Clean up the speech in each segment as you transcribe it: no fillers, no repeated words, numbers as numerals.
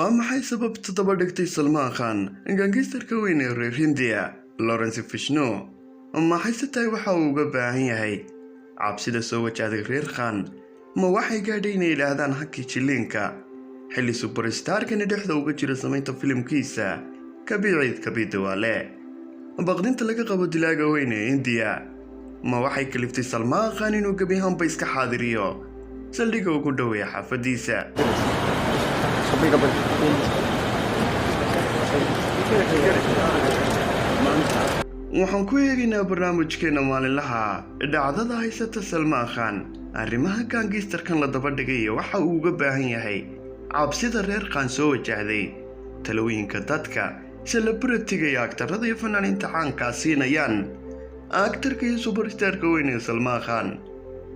Waa maxay sababta daba dhigtay Salmaan Khan gangsterka weyn ee reer Hindiya, Lawrence Bishnoi? Maxayse tahay waxa uu uga baahan yahay? Cabsida soo wajahday reer Khan ma waxay gaadhay inay yidhaahdaan hakii jilliinka, xilli superstarkani dhexda uga jira samaynta filimkiisa Kabhi Eid Kabhi Diwali? Baqdinta laga qabo dilaaga weyn ee Indiya ma waxay kaliftay Salmaan Khan inuu gebi ahaanba iska xaadiriyo saldhigga ugu dhoweeya xaafadiisa? Kabhi kabhi. Waxaan ku eegaynaa barnaamijkeena maalinlaha dhacdada haysata Salmaan Khan, arrimaha gangsterkan la daba dhigay iyo waxa uu uga baahan yahay, cabsida reer Khan soo wajahday, talooyinka dadka celebrityga iyo actorada iyo fanaaniinta caankaa siinayaan actorka iyo superstarka weyn ee Salmaan Khan,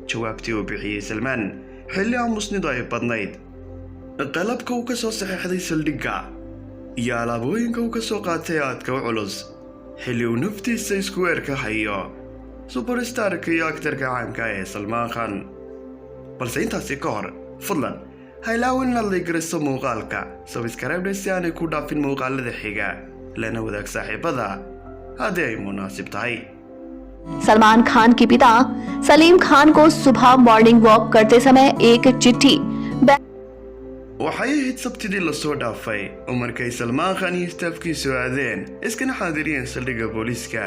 jawaabtii uu bixiyey Salmaan xilli aamusnidu ay badnayd, qalabka uu ka soo saxeexday saldhigga iyo alaabooyinka uu ka soo qaatay aadka u culus, xilli uu naftiisa isku weerka hayo superstarka iyo actorka caanka ee Salmaan Khan. Balse intaasi ka hor, fadlan ha ilaawin inaad like garayso muuqaalka, subscribe si aanay ku dhaafin muuqaalada xiga, lana wadaag saaxiibada haddii ay munaasib tahay. Salman Khan के पिता सलीम खान को सुबह morning walk करते समय एक चिट्ठी Waxay ahayd Sabtidii lasoo dhaafay oo markay Salmaan Khan iyo staffkiisu aadeen iskana xaadiriyeen saldhigga booliiska,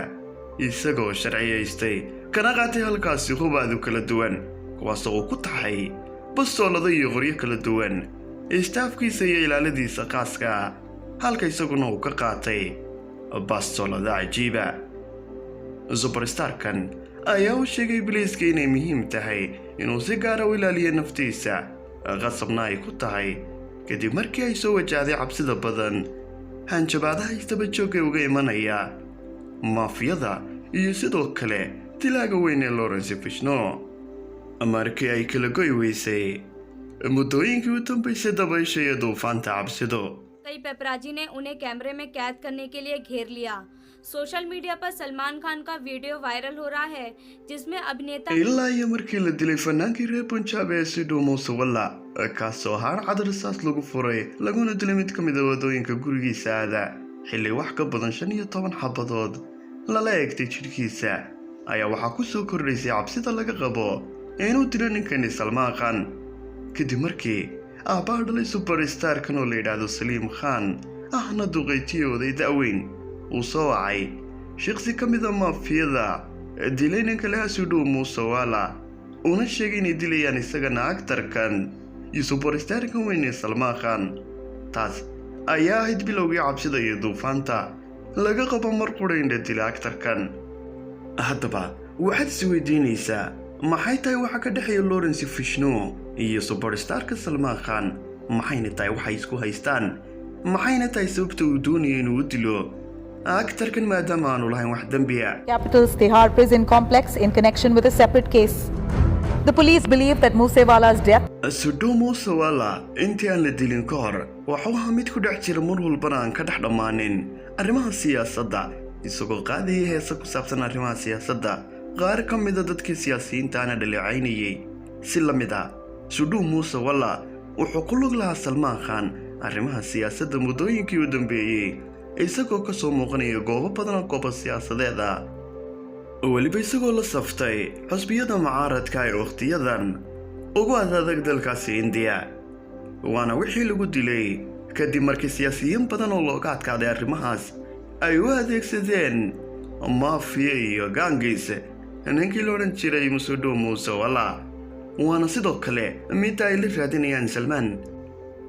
isagoo sharciyaystay kana qaatay halkaasi hubaadu kala duwan, kuwaasoo uu ku taxay bastoolado iyo qoryo kala duwan staffkiisa iyo ilaaladiisa khaaska ah, halka isaguna uu ka qaatay bastoolado cajiiba. Superstarkan ayaa u sheegay biliiska inay muhiim tahay inuu si gaara u ilaaliyo naftiisa, qasabna ay ku tahay, kadib markii ay soo wajahday cabsida badan, hanjabaadaha isdaba joogga uga imanaya maafiyada iyo sidoo kale dilaaga weyn ee Lawrence Bishnoi. Markii ay kala goy weysay muddooyinkii u dambaysay dabaysha iyo duufaanta cabsidu, कई पेपराजी ने उन्हें कैमरे में कैद करने के लिए घेर लिया। सोशल मीडिया पर सलमान खान का वीडियो वायरल हो रहा है, जिसमें अभिनेता Ilaa iyo markii la dilay fanaankii reer Punjab ee Sidhu Moosewala, kaasoo haar cad rasaas lagu furay laguna dilay mid ka mid a wadooyinka gurigiisa aada, xilli wax ka badan 15 xabadood lala eegtay jidhkiisa, ayaa waxaa ku soo kordhaysay cabsida laga qabo inuu dilo ninkani Salmaan Khan, kadib markii aabbaha dhalay superstarkan oo la yidhaahdo Saliim Khan, ahna duqaytiyo oday da'weyn, uu soo wacay shaqsi ka mida maafiyada dilay ninka laha Sidhu Moosewala, una sheegay inay dilayaan isagana actorkan iyo superstarkan weyn ee Salmaan Khan. Taas ayaa ahayd bilowgii cabsida iyo duufaanta laga qabo mar qura in la dila actorkan. Haddaba waxaad is weydiinaysaa, maxay tahay waxa ka dhexeeya Lawrence Bishnoi iyo superstarka Salmaan Khan? Maxayna tahay waxay isku haystaan? Maxayna tahay sababta uu doonayo inuu u dilo actorkan, maadaama aanu lahayn wax dembiya? Capital's Tihar prison complex in connection with a separate case. The police believe that Moosewala's death Sidhu Moosewala intii aan la dilin ka hor waxuu ahaa mid ku dhex jira mar walbana aan ka dhex dhammaanin arrimaha siyaasadda, isagoo qaadayay heese ku saabsan arrimaha siyaasadda, qaar ka mida dadkii siyaasiyiintaana dhaleecaynayay. Si la mid ah Sidhu Moosewala, wuxuu ku lug lahaa Salmaan Khan arrimaha siyaasadda muddooyinkii u dambeeyey, isagoo ka soo muuqanaya goobo badan oo goobo siyaasadeed ah, weliba isagoo la saftay xusbiyada mucaaradka ee wakhtiyadan ugu adadag dalkaasi Indiya. Waana wixii lagu dilay, kadib markii siyaasiyiin badan oo looga adkaaday arrimahaas ay u adeegsadeen maafiya iyo gangs ninkii la odhan jiray Sidhu Moosewala. Waana sidoo kale midda ay la raadinayaan Salmaan,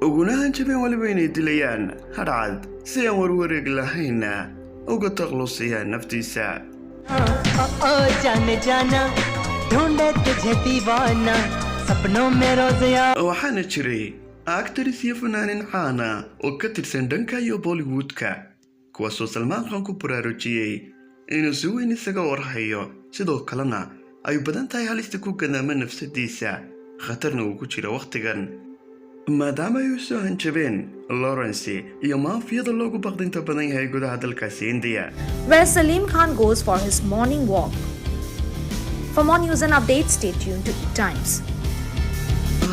uguna hanjabeen weliba inay dilayaan hadhcad si aan warwareeg lahayna uga taklusayaan naftiisa. ओ जाने जाना, ढूंढे तुझे दीवाना, सपनों में रोज आ Waxaana jiray actors iyo fanaanin caana oo ka tirsan dhanka iyo Bollywoodka, kuwaasoo Salmaan Khan ku baraarujiyey inuu si weyn isaga warhayo, sidoo kalena ay badan tahay halista ku gadaama nafsadiisa, khatarna uu ku jiro wakhtigan, maadaama ay u soo hanjabeen Lawrence iyo maafiyada loogu baqdinta badan yahay gudaha dalkaasi Indiya. Where Salim Khan goes for his morning walk. For more news and updates, stay tuned to E Times.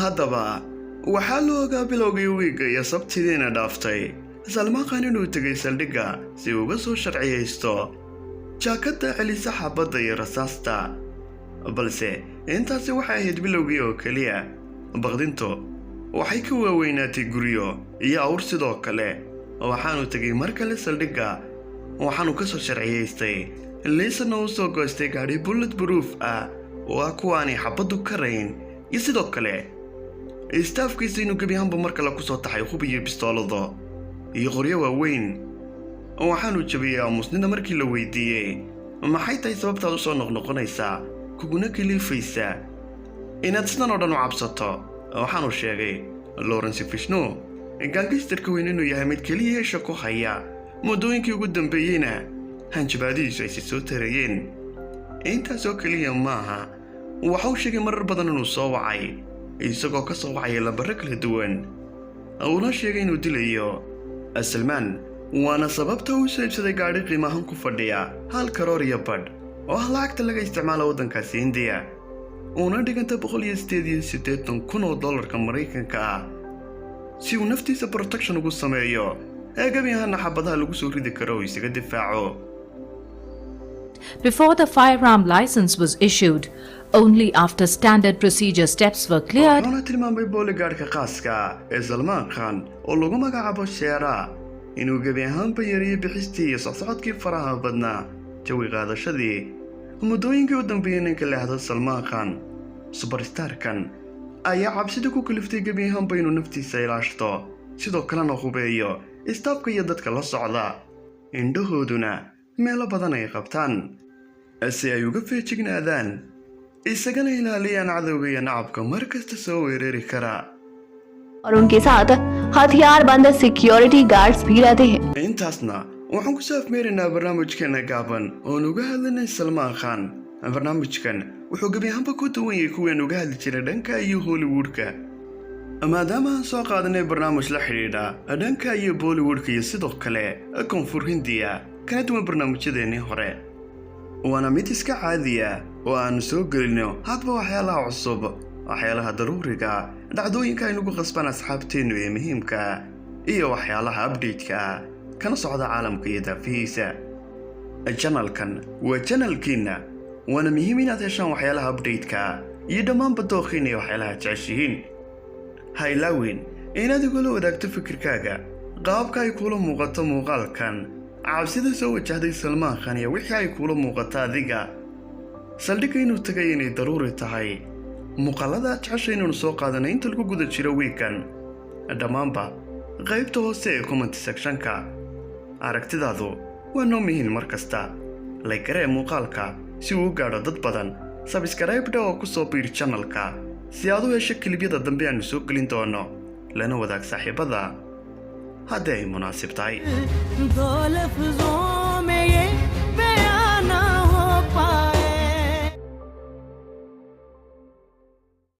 Haddaba Waxaa la ogaa bilowgii wiigga iyo Sabtidiina dhaaftay Salmaan Khan inuu tegay saldhigga si uu uga soo sharciyaysto jaakadda celisa xabadda iyo rasaasta, balse intaasi waxay ahayd bilowgii oo keliya. Baqdintu waxay ka waaweynaatay guryo iyo awr. Sidoo kale waxaanu tegay mar kale saldhigga, waxaanu ka soo sharciyaystay, liisana uu soo goostay gaadhi bullet proof ah oo ah kuwaanay xabaddu karayn, iyo sidoo kale staff-kiisa inuu gebi ahaanba mar kale ku soo taxay hub iyo bistoolado iyo qoryo waaweyn. Waxaanu jabiyey aamusnida markii la weydiiyey: "Maxay tahay sababtaad u soo noqnoqonaysaa, kuguna kaliifaysaa inaad sidan oo dhan u cabsato?" Waxaanu sheegay Lawrence Bishnoi, gangster-ka weyn, inuu yahay mid keliya isha ku haya, muddooyinkii ugu dambeeyeyna hanjabaadihiisu aysi soo tarayeen. Intaasoo keliya maaha, waxa uu sheegay marar badan inuu soo wacay, isagoo ka soo wacaya lambaro kala duwan, uuna sheegay inuu dilayo Salmaan, waana sababta uu soo iibsaday gaadhi qiimahan ku fadhiya 1.5 karoor oo ah lacagta laga isticmaalo waddankaasi Indiya, uuna dhiganta 188,000 oo dollarka Maraykanka ah, si uu naftiisa protection ugu sameeyo ee gebi ahaana xabadaha lagu soo ridi karo uu isaga difaaco. Before the firearm license was issued, only after standard procedure steps were cleared, Wuxuuna tilmaamay bodyguard-ka khaaska ee Salmaan Khan oo lagu magacaabo Sheera inuu gebi ahaanba yareeyey bixistii iyo socsocodkii faraha badnaa, jawi qaadashadii muddooyinkii u dambeeyey. Ninka leexda Salmaan Khan, superstar-kan, ayaa cabsida ku kaliftay gebi ahaanba inuu naftiisa ilaashto, sidoo kalena hubeeyo staff-ka iyo dadka la socda, indhahooduna meelo badan ay qabtaan si ay uga feejignaadaan, isagana ilaaliyaan cadowga iyo nacabka mar kasta soo weerari kara. और उनके साथ हथियारबंद security guards भी रहते हैं। Intaasna waxaan ku soo afmeeraynaa barnaamijkeena gaaban oon uga hadlanay Salmaan Khan. Barnaamijkan wuxuu gebi ahaanba ku duwan yahay kuwaan uga hadli jiray dhanka iyo Hollywoodka, maadaama aan soo qaadanay barnaamij la xidhiidha dhanka iyo Bollywoodka iyo sidoo kale Koonfur Hindiya, kana duwan barnaamijyadeennii hore. Waana mid iska caadiya oo aanu soo gelino hadba waxyaalaha cusub, waxyaalaha daruuriga, dhacdooyinka aynugu qasbaan asxaabteennu ee muhiimka, iyo waxyaalaha update-ka ah kana socda caalamka iyo daafihiisa. Channel-kan waa channel-kiinna, waana muhiim inaad heshaan waxyaalaha update-ka iyo dhammaanba dooqiina iyo waxyaalaha jeceshihiin. Ha ilaawin inaad igula wadaagto fikirkaaga, qaabka ay kuula muuqato muuqaalkan, cabsida soo wajahday Salmaan Khan iyo wixii ay kuula muuqato adiga, saldhigga inuu tagay inay daruuri tahay, muuqaalada aad jecesha inaanu soo qaadanay inta lagu guda jiro wiikan, dhammaanba qaybta hoose ee comment section-ka. Aragtidaadu waa noo muhiim mar kasta. Like garee muuqaalka si uu u gaadho dad badan, subscribe oo ku soo biir channel-ka si aad u hesho clip-yada dambe aanu soo gelin doono, lana wadaag saaxiibada haddii ay munaasib tahay. दो लफ्जों में ये